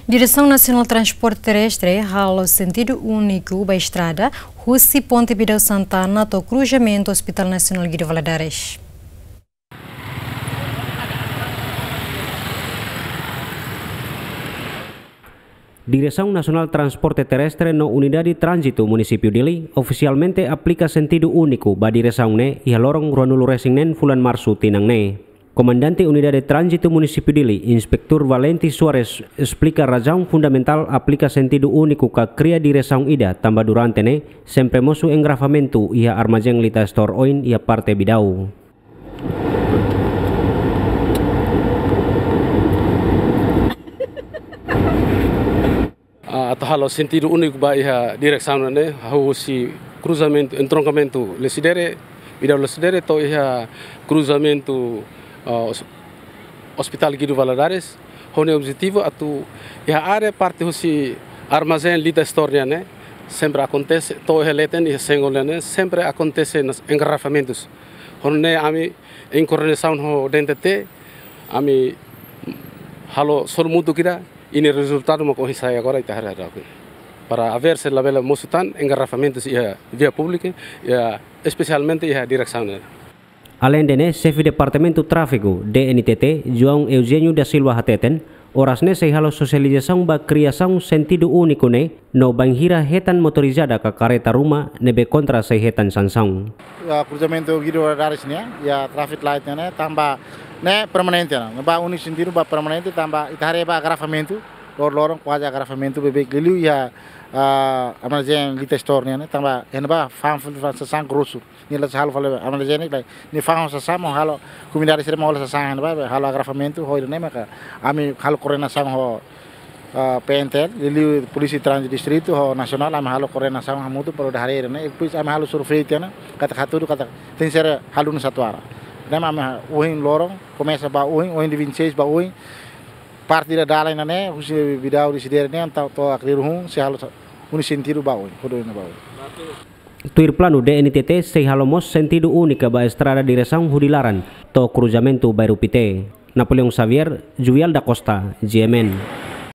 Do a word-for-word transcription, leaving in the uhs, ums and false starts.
Diresaun Nasionál Transporte Terrestre halo sentidu úniku ba estrada husi Ponte Bidau Santana to'o kruzamentu Hospital Nasionál Guido Valadares. Diresaun Nasionál Transporte Terrestre no Unidade Tránzitu Munisípiu Dili ofisialmente aplika sentidu úniku ba diresaun ne'e iha loron ruanulu-resin-neen fulan Marsu tinan ne'e. Komandante Unidade Tránzitu Munisípiu Dili, Inspetór Valenti Soares, esplika razaun fundamentál aplika sentidu úniku ka kria diresaun ida, tanba durante ne'e sempre mosu engarrafamentu iha armazén Lita Store oin iha parte Bidau. Ah, atu halo sentidu úniku ba iha diresaun ne'e, hahú husi kruzamentu, entronkamentu Lecidere, Bidau Lecidere, to'o iha kruzamentu, ah, os-, Hospital Guido Valadares, ho nia objetivu atu iha área parte husi armazén Lita Store nian ne'e, sempre akontese, to'o iha leten iha senggol nian ne'e, sempre akontese engarrafamentus. Ho ne'e ami, em koordenasaun ho D N T T, ami halo sorumutu ida, i nia rezultadu mak ohin sai agora ita haree daudaun. Para haver se labele mosu tan engarrafamentus iha via públika, iha, espesialmente iha diresaun ne'e. Aleinde ne'e, Xefe Departamentu Tráfiku, D N T T, João Eugênio da Silva hateten, oras ne'e sei halo sosializasaun ba kriasaun sentidu úniku ne'e, no bainhira hetan motorizada ka kareta ruma ne'ebé kontra sei hetan sansaun. Ya, kruzamentu Guido Valadares ne'e, ya, traffic light ne'e, tanba ne'e permanente ne'e, ba úniku sentidu ba permanente, tanba ita haree ba engarrafamentu, lor-loron kuaze engarrafamentu beibeik liuliu iha, ah, armazén Lita Store ne'e, tanba iha ne'ebá fa'an, fa'an sasán grosu. Nia la halo fali armazén ne'e, nia fa'an ho sasán, mak halo komunidade sira mak hola sasán iha ne'ebá, halo engarrafamentu, ho ida-ne'e maka ami halo koordenasaun ho, ah, P N T L, liuliu Polísia Tránzitu Distritu, ho Nasionál, ami halo koordenasaun hamutuk para atu haree ne'e, depois ami halo survei tiha ona, katak hatudu, katak tenke ser halo nusá atu halo. Ne'e mak ami ohin loron, komesa ba ohin, ohin dia vinte e seis ba ohin, parte ida dalan ne'e, husi Bidau Lecidere ne'e, entaun to'o Akriruhun, sei halo sa-, úniku sentidu ba ohin, hodi ba ohin. Tuir planu D N T T sei halo mós sentidu úniku ba estrada diresaun Hudi Laran to'o kruzamentu Bairru Pité. Napoleão Xavier, Juvial da Costa, G M N.